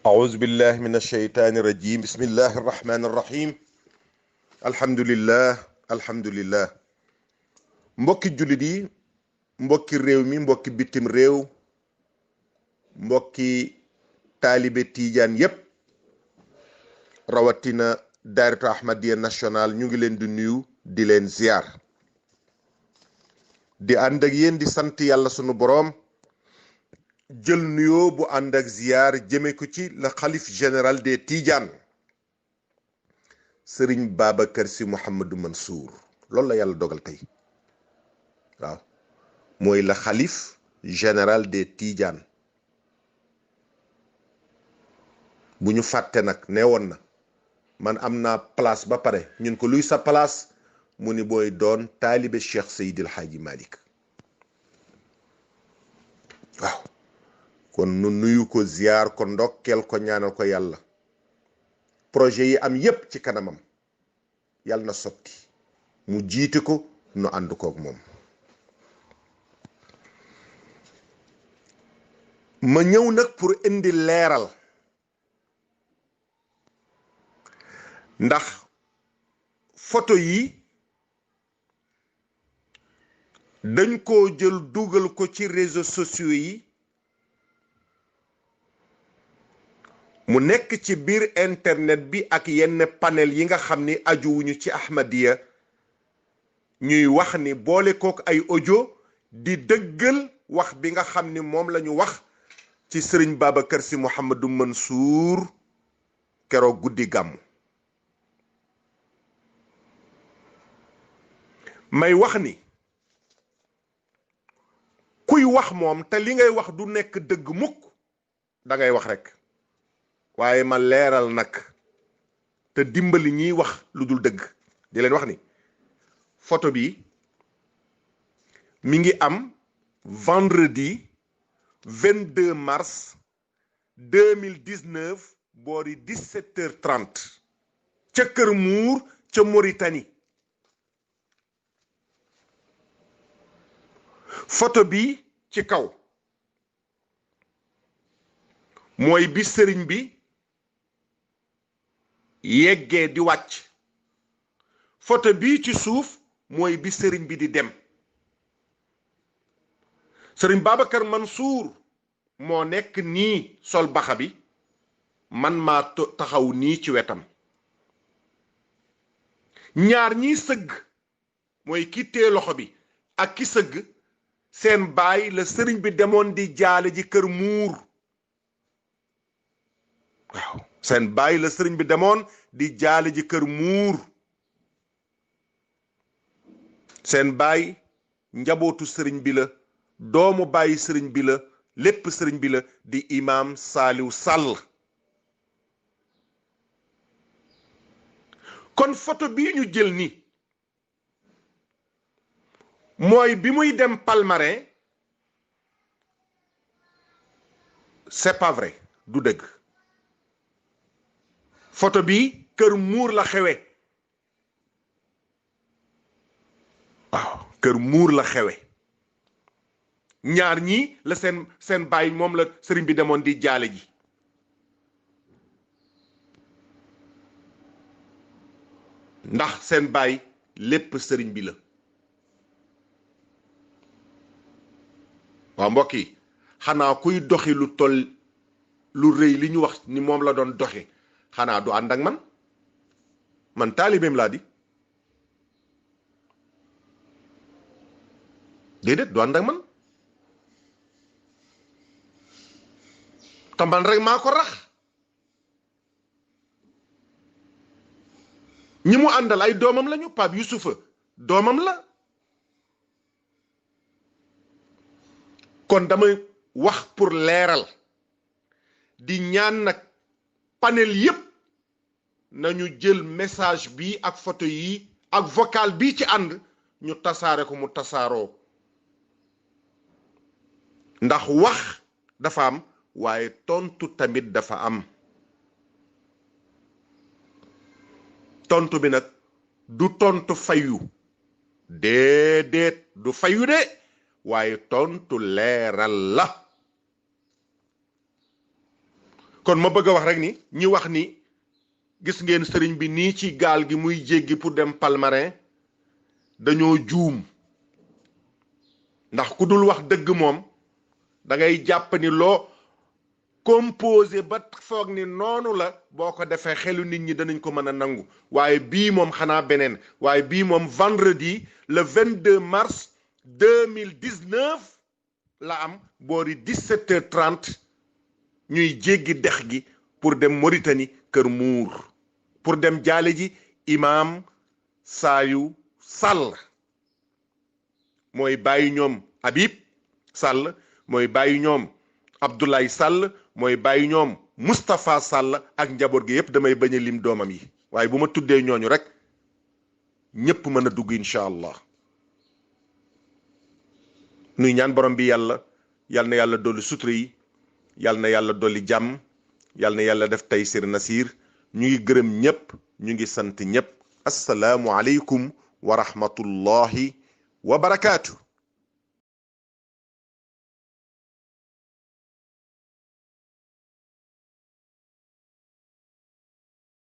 أعوذ بالله من الشيطان الرجيم بسم الله الرحمن الرحيم الحمد لله الحمد لله mbokki jullit yi mbokki réew mi mbokki bitim réew mbokki taalibe tiijaan yépp rawatina daayiratu Ahmadiyya national ñu ngi leen di nuyu di leen ziar di ànd ak yéen di sant yàlla sunu boroom jël nuyoo bu ànd ak ziar jëme ko ci le xalif général des Tidiane Serigne Babacar Sy Mouhamadou Mansour loolu la yàlla dogal tey waaw mooy le xalif général des Tidiane bu ñu fàtte nag nee woon na man am naa place ba pare ñun ko luy sa place mu ni booy doon taalibe Cheikh Seydil Hadji Malick waaw kon nu nuyu ko ziar ko ndokkeel ko ñaanal ko yàlla projet yi am yépp ci kanamam yàlla na sotti mu jiite ko nu ànd kook moom ma ñëw nag pour indi leeral ndax photo yi dañ koo jël dugal ko ci réseaux sociaux yi mu nekk ci biir internet bi ak yenn panel yi nga xam ni ajuwuñu ci Ahmadiyya ñuy wax ni boole kook ay audio di dëggal wax bi nga xam ni moom lañu wax ci Serigne Babacar Sy Mouhamadou Mansour keroog guddi gàmmu may wax ni kuy wax moom te li ngay wax du nekk dëgg mukk da ngay wax rekk waaye ma leeral nag te dimbali ñiy wax lu dul dëgg di leen wax ni photo bi mi ngi am vendredi 22 mars 2019 boori 17h30 ca Kër Muur ca Mauritanie photo bi ci kaw mooy bi sëriñ bi yeggee di wàcc photo bi ci suuf mooy bi sëriñ bi di dem sëriñ Babacar Mansour moo nekk nii sol baxa bi man maa taxaw nii ci wetam ñaar ñiy sëgg mooy ki tee loxo bi ak ki sëgg seen baay la sëriñ bi demoon di jaale ji Kër Muur waaw seen baay la sëriñ bi demoon di jaale ji Kër Muur seen baay njabootu sëriñ bi la doomu bàyyi sëriñ bi la lépp sëriñ bi la di imaam Saaliw Sàll kon photo bii ñu jël ni mooy bi muy dem Palmarin c'est pas vrai du dëgg photo bi Kër Muur la xewe waaw Kër Muur la xewe ñaar ñii la seen baay moom la sëriñ bi demoon di jaale ji ndax seen baay lépp sëriñ bi la waaw mbokk yi xanaa kuy doxi lu toll lu rëy li ñu wax ni moom la doon doxe xanaa du ànd ak man taalibeem laa di déedéet du ànd ak man te man rek maa ko rax ñi mu àndal ay doomam lañu Pape Youssoufa doomam la kon damay wax pour leeral di ñaan nag panel yépp nañu jël message bi ak photo yi ak vocal bi ci ànd ñu tasaare ko mu tasaaroo ndax wax dafa am waaye tontu tamit dafa am tontu bi nag du tontu fayu déedéet du fayu de waaye tontu leeral la kon ma bëgg a wax rek ni ñi wax ni gis ngeen sëriñ bi nii ci gaal gi muy jéggi pour dem Palmarin dañoo juum, ndax ku dul wax dëgg moom da ngay jàpp ni loo composé ba foog ni noonu la boo ko defee xelu nit ñi danañ ko mën a nangu. waaye bii moom xanaa beneen, waaye bii moom vendredi le 22 mars 2019 la am boori 17h30 ñuy jéggi dex gi pour dem Mauritanie Kër Muur pour dem jaale ji imaam Saayu Sall mooy bàyyi ñoom Habib Sall, mooy bàyyi ñoom Abdoulaye Sall, mooy bàyyi ñoom Moustapha Sall ak njaboot gi yépp damay bañ a lim doomam yi, waaye bu ma tuddee ñooñu rek ñépp mën a dugg incha allah. nuy ñaan borom bi yàlla yal na yàlla dolli sutura yi, yal na yàlla dolli jàmm, yal na yàlla def taysir nasir. ñu ngi gërëm ñépp, ñu ngi sant ñépp. assalaamu aleykum wa rahmatullahi wa barakaatu.